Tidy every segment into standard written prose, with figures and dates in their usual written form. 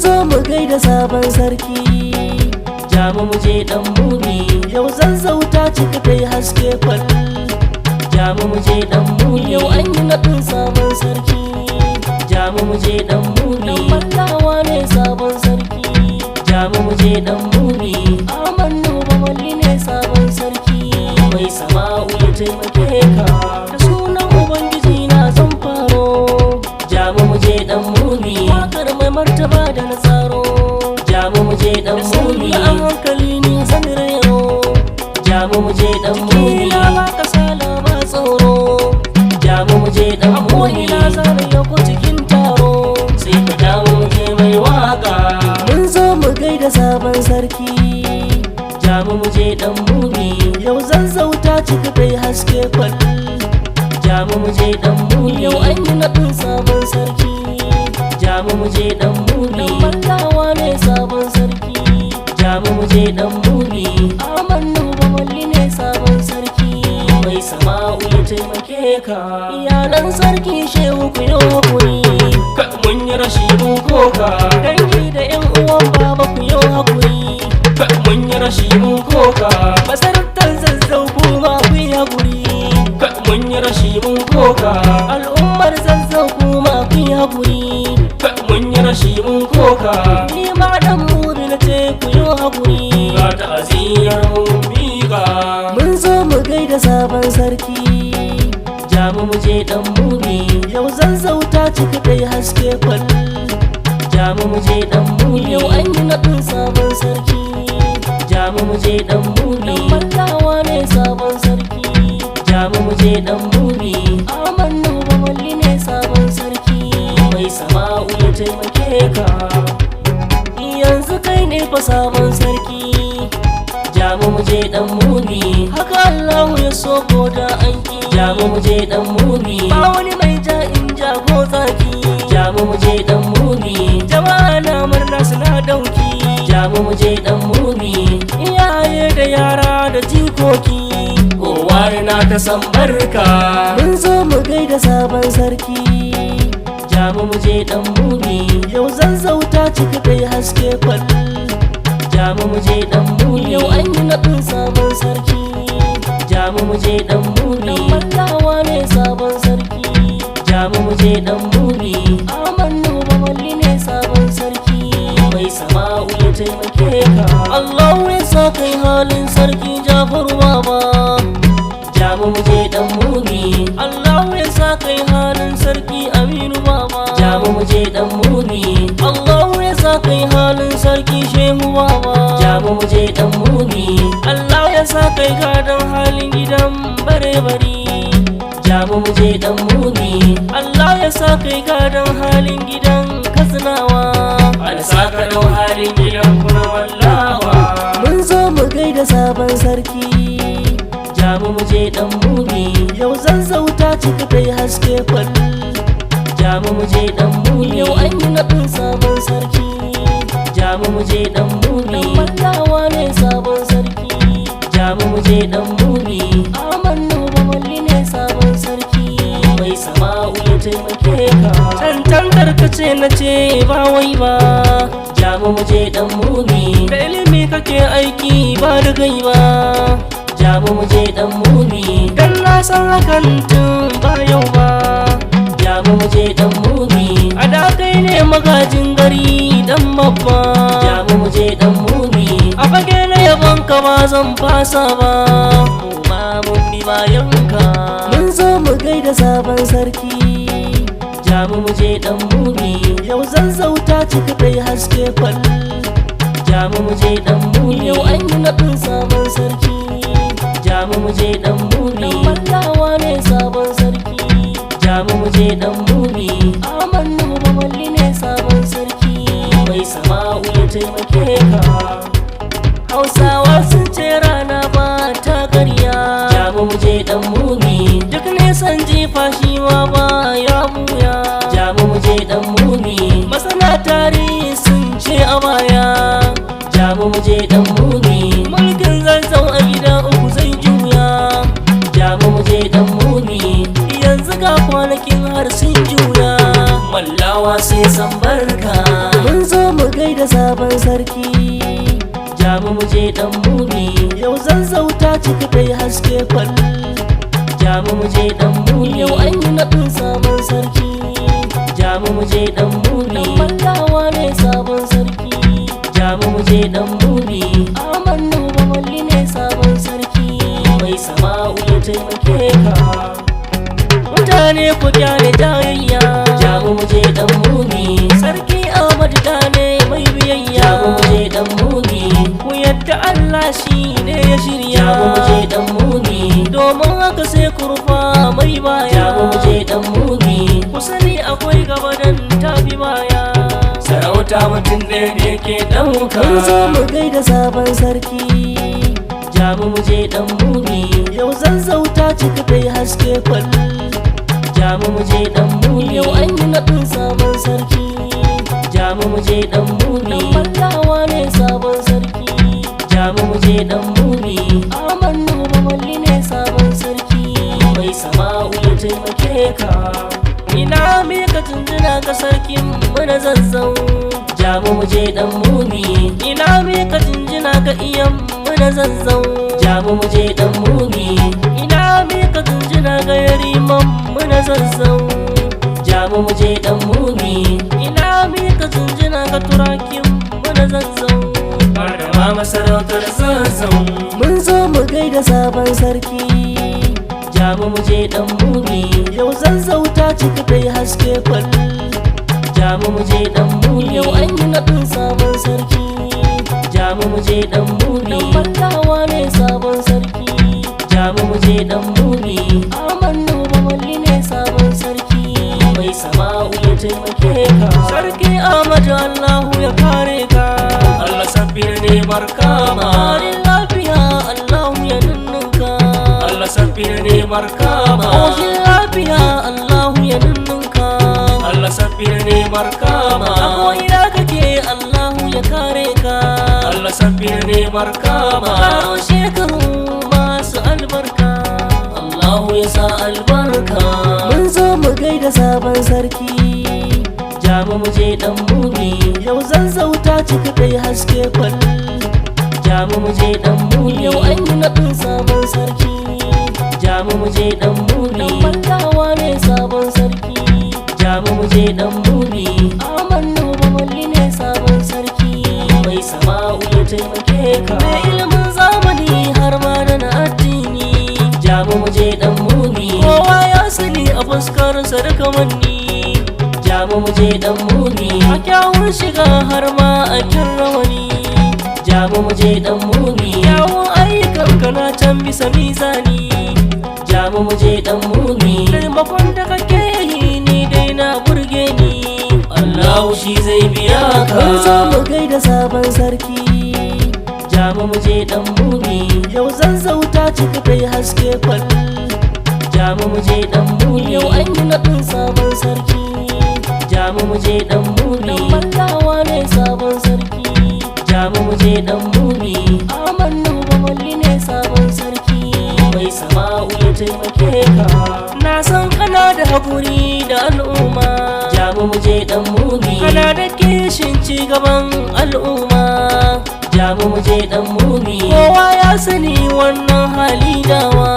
Zo mu gaida sabon sarki. Jamu mu je dan mumi. Yau Zazzau ta cika kai haske kwal. Jamu mu je dan mumi. Yau an yi naɗin sabon sarki. Jamu mu je dan mumi. Mallawa ne sabon sarki. Jamu mu je dan mumi. Ahmad Nuba Malli ne sabon sarki. Mai sama'u ya taimake ka. Da sunan Ubangiji na zan faro. Jamu mu je dan mumi. Wakar mai martaba da na tsaro. Jamu mu je dan mumi. A hankali ni zan rero. Jamu mu je dan mumi. Jikina ba kasala ba tsoro. Jamu mu je dan mumi. Ina zana yau ko cikin taro. Sai ka jamu mu je mai waka. Mun zo mu gaida sabon sarki. Jamu mu je dan mumi. Yau Zazzau ta cika kai haske kwal. Jamu mu je dan mumi. Yau an yi naɗin sabon sarki. Jamu mu je dan mumi. Mallawa ne sabon sarki. Jamu mu je dan mumi. Ahmad Nuba Malli ne sabon sarki. Mai sama'u ya taimake ka. Iyalan sarki Shehu, ku yi hakuri. Mun yi rashi, mun koka. Dangi da yan uwan baba, ku yi hakuri. Mun yi rashi, mun koka. Masarautar Zazzau, kuma ku yi hakuri. Mun yi rashi, mun koka. Al'ummar Zazzau, kuma ku yi hakuri. Mun yi rashi, mun koka. Ni ma dan mumi na ce ku yi hakuri. Ga ta'aziyar mun miƙa. Mun zo mu gaida sabon sarki. Jamu mu je dan mumi. Yau Zazzau ta cika kai haske kwal. Jamu mu je dan mumi. Yau an yi naɗin sabon sarki. Jamu mu je dan mumi. Mallawa ne sabon sarki. Jamu mu je dan mumi. Ahmad Nuba Malli ne sabon sarki. Mai sama'u ya taimake ka. Yanzu kai ne fa sabon sarki. Jamu mu je dan mumi. Haka Allahu ya so ko da an ki. Jamu mu je dan mumi. Ba wani mai ja in ja ko tsaki. Jamu mu je dan mumi. Jama'a na murna, suna dauki. Jamu mu je dan mumi. Iyaye da yara da jikoki, Kowa na ta san barka. Mun zo mu gaida sabon sarki. Jamu mu je dan mumi. Yau Zazzau ta cika kai haske kwal. Jamu mu je dan mumi. Yau an yi naɗin sabon sarki. Jamu mu je dan mumi. Mallawa ne sabon sarki. Jamu mu je dan mumi. Ahmad Nuba Malli ne sabon sarki. Mai sama'u ya taimake ka. Allahu ya sa kai halin sarki Jafaru baba. Jamu mu je dan mumi. Allahu ya sa kai halin sarki Aminu baba. Jamu mu je dan mumi. Allahu ya sa kai halin sarki Shehu baba. Jamu mu je dan mumi. Allah ya sa kai gadon halin gidan bare-bari. Jamu mu je dan mumi. Allah ya sa kai gadon halin gidan Katsinawa. Alsa ka dau halin gidan kuna wallawa. Mun zo mu gaida sabon sarki. Jamu mu je dan mumi. Yau Zazzau ta cika kai haske kwal. Jamu mu je dan mumi. Yau an yi naɗin sabon sarki. Jamu mu je dan mumi. Mallawa ne sabon sarki. Jamu mu je dan mumi. Ahmad Nuba Malli ne sabon sarki. Mai sama'u ya taimake ka. Cancantar ka ce na ce ba wai ba. Jamu mu je dan mumi. Da ilimi kake aiki ba da gai ba. Jamu mu je dan mumi. Dan na san hakan tun ba yau ba. Jamu mu je dan mumi. A da kai ne magajin gari dan babba. Jamu mu je dan mumi. A fage na yabon ka ba zan fasa ba. Mu ma mun bi bayan ka. Mun zo mu gaida sabon sarki. Jamu mu je dan mumi. Yau Zazzau ta cika kai haske kwal. Jamu mu je dan mumi. Yau an yi naɗin sabon sarki. Jamu mu je dan mumi. Mallawa ne sabon sarki. Jamu mu je dan mumi. Ahmad Nuba Malli ne sabon sarki. Mai sama'u ya taimake ka. Hausawa sun ce rana ba ta karya. Jamu mu je dan mumi. Duk nisan jifa shi ma ba ya buya. Jamu mu je dan mumi. Masana tarihi sun ce a baya. Jamu mu je dan mumi. Mulkin Zazzau a gida uku zai juya. Jamu mu je dan mumi. Yanzu ga kwanakin har sun juya. Mallawa sai san barka. Mun zo mu mu gaida sabon sarki. Jamu mu je dan mumi. Yau Zazzauta cika dai haske fal. Jamu mu je dan mumi. Yau an yi naɗin sabon sarki. Jamu mu je dan mumi. Dan Mallawa ne sabon sarki. Jamu mu je dan mumi. Ahmad Nuhu Bamalli ne sabon sarki. Mai sama'u ya taimake ka. Mutane ku kyale jayayya. Jamu mu je dan mumi. Sarki Ahmad ne mai biyayya. Jamu mu je dan mumi. Ku yadda Allah shi ne ya shirya. Jamu mu je dan mumi. Domin haka sai ku rufa mai baya. Jamu mu je dan mumi. Ku sani akwai gaba dan tafi baya. Sarauta mutum ɗaya ne ke ɗauka. Mun zo mu gaida sabon sarki. Jamu mu je dan mumi. Yau Zazzauta cika dai haske fal. Jamu mu je dan mumi. Yau an yi naɗin sabon sarki. Jamu mu je dan mumi. Dan Mallawa ne sabon sarki. Jamu mu je dan mumi. Ahmad Nuhu Bamalli ne sabon sarki. Mai sama'u ya taimake ka. Ina mika tunjina ga sarkin mu na Zazzau. Jamu mu je dan mumi. Ina mika tunjina ga iyan mu na Zazzau. Jamu mu je dan mumi. Ina mika tunjina ga yariman mu na Zazzau. Jamu mu je dan mumi. Ina mika tunjina ga turakin mu na Zazzau. Har da ma masarautar Zazzau. Mun zo mu gaida sabon sarki. Jamu mu je dan mumi. Yau Zazzauta cika dai haske fal. Jamu mu je dan mumi. Yau an yi naɗin sabon sarki. Jamu mu je dan mumi. Dan Mallawa ne sabon sarki. Jamu mu je dan mumi. Ahmad Nuhu Bamalli ne sabon sarki. Mai sama'u ya taimake ka. Sarki Ahmad, Allahu ya kare ka. Allah sabbin ne barkama. Ƙarin lafiya Allahu ya nunnunka. Allah sabbin ne barkama. Ƙoshin lafiya Allahu ya nunnunka. Allah sabbin ne barkama. A ko'ina kake Allahu ya kare ka. Allah sabbin ne barkama. Karo shekaru masu albarka. Allahu ya sa albarka. Mun zo mu gaida sabon sarki. Jamu mu je dan mumi. Yau Zazzauta cika dai haske fal. Jamu mu je dan mumi. Yau an yi naɗin sabon sarki. Jamu mu je dan mumi. Dan Mallawa ne sabon sarki. Jamu mu je dan mumi. Ahmad Nuhu Bamalli ne sabon sarki. Mai sama'u ya taimake ka. Mai ilimin zamani har ma da na addini. Jamu mu je dan mumi. Kowa ya sani a fuskar sa da kamanni. Jamu mu je dan mumi. A kyawun shiga har ma a kyan rawani. Jamu mu je dan mumi. Kyawun ayyukan ka na can bisa mizani. Jamu mu je dan mumi. Taimakon da kake yi ni dai na burge ni. Allahu shi zai biya ka. Mun zo mu gaida sabon sarki. Jamu mu je dan mumi. Yau Zazzauta cika dai haske fal. Jamu mu je dan mumi. Yau an yi naɗin sabon sarki. Jamu mu je dan mumi. Dan Mallawa ne sabon sarki. Jamu mu je dan mumi. Ahmad Nuhu Bamalli ne sabon sarki. Mai sama'u ya taimake ka. Na san kana da hakuri da al'umma. Jamu mu je dan mumi. Kana da kishin ci gaban al'umma. Jamu mu je dan mumi. Kowa ya sani wannan hali dawa.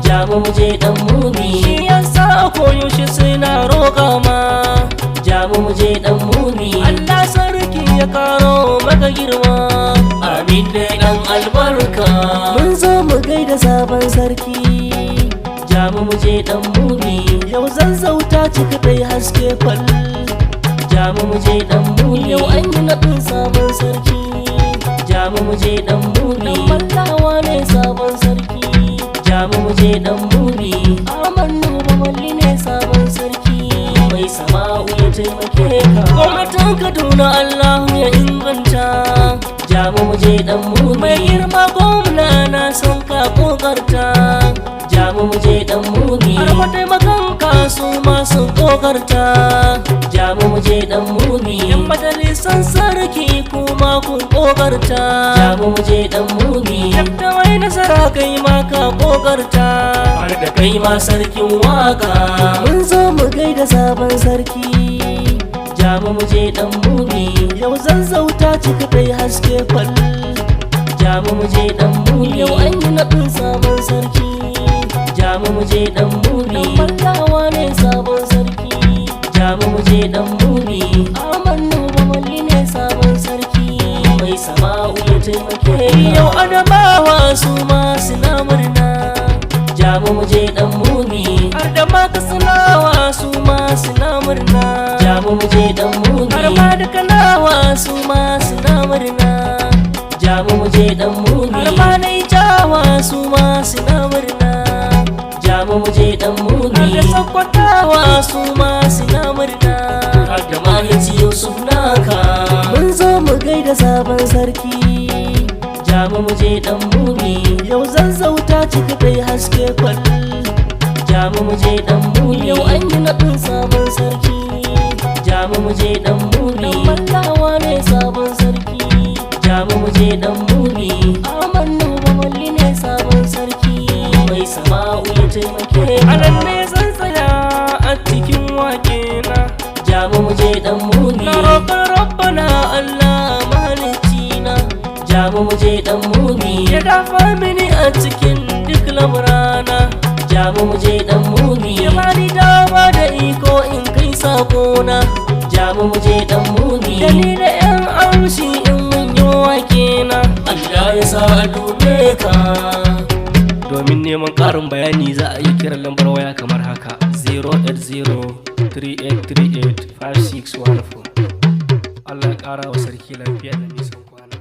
Jamu mu je dan mumi. Shi yasa a koyaushe suna roƙa ma. Jamu mu je dan mumi. Allah sarki ya karo maka girma. Amin dai dan albarka. Mun zo mu gaida sabon sarki. Jamu mu je dan mumi. Yau Zazzauta cika dai haske fal. Jamu mu je dan mumi. Yau an yi naɗin sabon sarki. Jamu mu je dan mumi. Dan Mallawa ne sabon sarki. Jamu mu je dan mumi. Ahmad Nuhu Bamalli ne sabon sarki. Mai sama'u ya taimake ka. Gwamnatin Kaduna Allahu ya inganta. Jamu mu je dan mumi. Mai girma gwamna na son ka kokarta. Jamu mu je dan mumi. Har mataimakan ka su ma sun kokarta. Jamu mu je dan mumi. Yan majalisan sarki kuma kun kokarta. Jamu mu je dan mumi. Yadda mai nasara kai ma ka kokarta. Har da kai ma sarkin waka. Mun zo mu gaida sabon sarki. Jamu mu je dan mumi. Yau Zazzauta cika kai haske fal. Jamu mu je dan mumi. Yau an yi naɗin sabon sarki. Jamu mu je dan mumi. Mallawa ne sabon sarki. Jamu mu je dan mumi. Ahmad Nuba Malli ne sabon sarki. Mai sama'u ya taimake. Yau Adamawa su ma suna murna. Jamu mu je dan mumi. Har da ma Katsinawa su ma suna murna. Jamu mu je dan mumi. Har ma da Kanawa su ma suna murna. Jamu mu je dan mumi. Har ma Naijawa su ma suna murna. Jamu mu je dan mumi. Har da Sakkwatawa su ma suna murna. Har da Mahici Yusuf naka. Mun zo mu gaida sabon sarki. Jamu mu je dan mumi. Yau Zazzauta cika kai haske fal. Jamu mu je dan mumi. Yau an yi naɗin sabon sarki. Jamu mu je dan mumi. Mallawa ne sabon sarki. Jamu mu je dan mumi. Ahmad Nuba Malli ne sabon sarki. Mai sama'u ya taimake. A nan ne zan tsaya a cikin wake na. Jamu mu je dan mumi. Na roƙon Rabbana Allah mahalicci na. Jamu mu je dan mumi. Ya dafa mini a cikin duk lamurana. Jamu mu je dan mumi. Ya bani dama da iko in kai sakona. Jamu mu je dan mumi. Da ni da 'yan amshi in mun yi wake na. Allah ya sa a dube ka. Domin neman ƙarin bayani, za a iya kiran lambar waya kamar haka: 08038385614. Allah ya ƙara wa sarki lafiya da nisan kwana.